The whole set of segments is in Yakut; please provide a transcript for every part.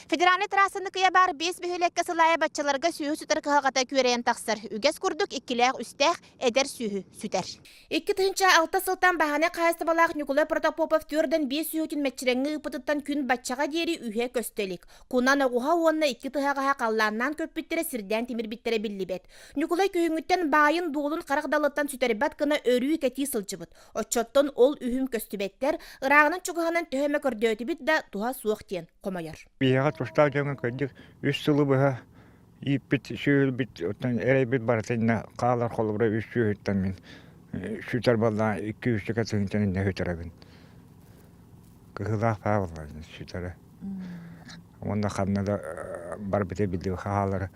Федеральнай трассаны кыйа баар биэс бөһүөлэккэ сыл аайы баччаларга сүөһү сүтэр кыһалҕата күөрэйэн тахсар. Үгэс курдук иккилээх-үстээх эдэр сүөһү сүтэр. 2006 сылтан баһаанай хаһаайыстыбалаах Ньукулай Протопопов 4-5 сүөһүтүн мэччирэҥҥэ ыыппытыттан күн баччаҕа диэри үһэ көстө илик. Кунан оҕуһа уонна икки тыһаҕаһа халлааннаан көппүттэрэ сирдээн тимирбиттэрэ биллибэт. Ньукулай күһүҥҥүттэн баайын-дуолун харах далыттан сүтэрбэт гына өрүү кэтии сылдьыбыт. Оччоттон ол үһүм көстүбэттэр, ырааҕынан чугаһынан төһө эмэ көрдөөтүбүт да туһа суох диэн хомойор. Биһиэхэ тустаах дьоҥҥо кырдьык үс сылы быһа ииппит сүөһүлбүт оттон эрэйбит барыта иннэ хаалар холобура үс сүөһүттэн мин сүтэр баллаан икки үстэкэ тыһыынчан иннэ сүтэрэбин. Кыһыылаах баа буолла сүтэрэ. Уонна ханна да барбыта биллибит хаалара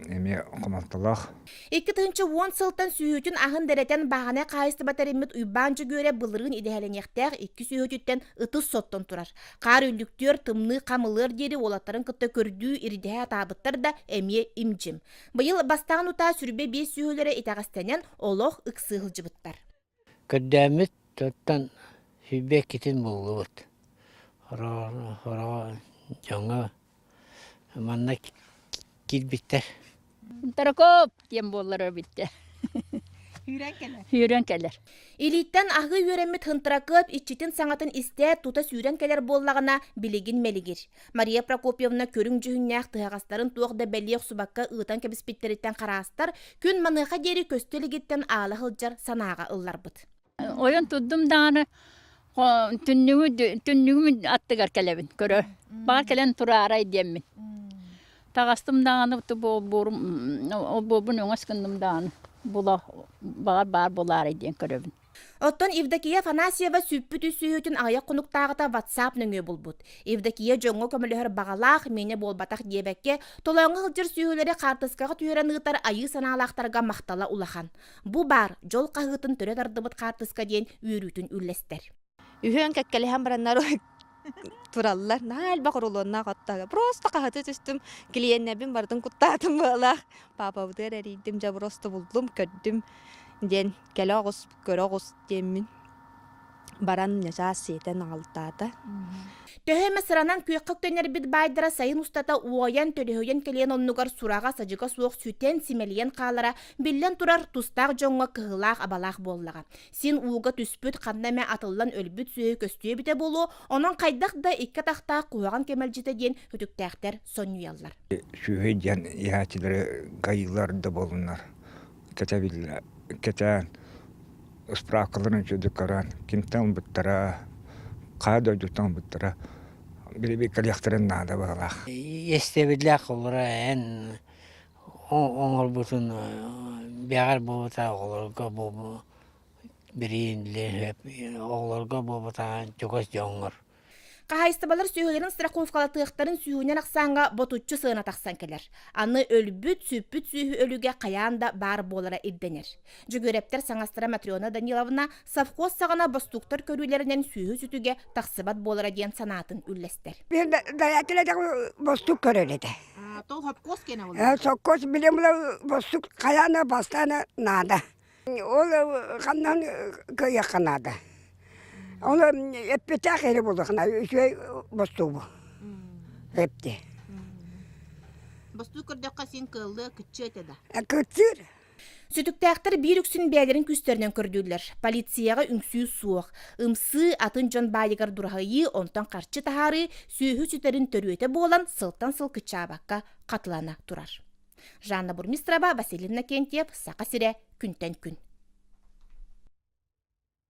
эмиэ хомолтолоох. 2010 сылтан сүөһүтүн аһын дэрэтэн бааһынай хаһаайыстыба тэриммит Уйбаан Дьөгүөрэ былырыын идэһэлэниэхтээх икки сүөһүтүттэн ытыс соттон турар. Хаар үллүктүөр, тымныы хам ылыар диэри уолаттарын кытта көрдүү ирдэһэ атаабыттар да эмиэ им-дьим. Быйыл бастаан утаа сүрбэ биэс сүөһүлэрэ итэҕэстэнэн олох ыксыы сылдьыбыттар. Көрдөөммүт оттон сүүрбэ иккитин буллубут. Хороҕо дьоҥҥо манна киирбиттэр. Таракоп диэн буоллар эбиттэ. Сүүрэн кэлэр. Сүүрэн кэлэр. Илииттэн аһыы үөрэммит Хынтаракыап иччитин саҥатын истээт тута сүүрэн кэлэр буоллаҕына билигин мэлигир. Мария Прокопьевна көрүҥ дьүһүннээх тыһаҕастарын туох да бэлиэ охсубакка ыытан кэбиспиттэриттэн хараастар, күн маныаха диэри көстө илигиттэн аала сылдьар санааҕа ылларбыт. Ойон турдум даҕаны түннүгү түннүгүм аттыгар кэлэбин көрө. Баҕар кэлэн тураарай диэммин. Таҕастым даҕаны буорум олбуорбун өҥөс гынным даҕаны була баҕар баар буолаарай диэн көрөбүн. Оттон Евдокия Афанасьева сүппүт үс сүөһүтүн аҕыйах хонуктааҕыта WhatsApp нөҥүө булбут. Евдокия дьоҥҥо көмөлөһөр баҕалаах, миэнэ буолбатах диэбэккэ, толооҥҥо сылдьар сүөһүлэри хаартыскаҕа түһэрэн ыытар айыы санаалаахтарга махтала улахан. Бу баар дьол хаһыытын төлө тардыбыт хаартыска диэн үөрүүтүн үллэстэр. Үһүөн кэккэлэһэн бараннар тураллар. Наһаа элбэх рулоннаах оттоһо. Просто хаһыты түстүм, клиеннэрбин барытын куттаатым быалаах. Паапабытыгар эрийдим, дьэ просто буллум, көрдүм диэн кэлэ оҕус, көрө оҕус диэммин баран ньачаас сиэтэн аҕалтаата. Төһө эмэ сыранан күөххэ үктэнэрбит баайдара сайын устата уойан, төлөһүйэн кэлиэн оннугар сураҕа-садьыга суох сүтэн, симэлийэн хаалара, биллэн турар, тустаах дьоҥҥо кыһыылаах-абалаах буоллаҕа. Син ууга түспүт, ханна эмэ атыллан өлбүт сүөһү көстүө эбитэ буолуо, онон хайдах да икки атахтаах куһаҕан кэмэлдьитэ диэн үтүктээхтэр сонньуйаллар. Сүөһү диэн иһээччилэри гайыылар да буолуннар кэтэбиллэ кэтээн справкаларын үчүгэйдик көрөн кимтэн ылбыттара хайа дойдуттан ылбыттара билиби кэлиэхтэрин наада быһыылаах. Иэстэбиллээх олоро эн оҥорбутун бэҕэр буолбута оҕолорго буолбу бириин оҕолорго буолбута чугас дьоҥҥор Хаһаайыстыбалар сүөһүлэрин страховкалатыахтарын сүүһүнэн ахсааҥҥа ботуччу сыана тахсан кэлэр. Аны өлбүт, сүппүт сүөһү өлүгэ хайаан да баар буолара ирдэнэр. Дьөгүөрэптэр саҥастара Матрена Даниловна совхоз саҕана бостууктар көрүүлэринэн сүөһү сүтүгэ тахсыбат буолара диэн санаатын үллэстэр. Бостуук көрөр этэ. Тол хопкуос кэнэ буолар. Соккос билем бостуук хайаана бастаана наада. Ол ханнан кыайыахха наада. Ол эппиттээх эрэ буолуохна үчүгэй бостуубу. Эпти. Бостуу көрдөххө син кыаллыа кыччыа этэ да. Кыччыыр. Сүтүктээхтэр биир үксүн бэйэлэрин күүстэринэн көрдүүллэр. Полицияҕа үҥсүү суох. Ымсыы, атын дьон баайыгар дураһыйыы, онтон харчы таһаарыы, сүөһү сүтэрин төрүөтэ буолан, сылтан сыл кыччаабакка хатылана турар. Жанна Бурмистрова, Василий Иннокентьев, Саха сирэ, күнтэн күн.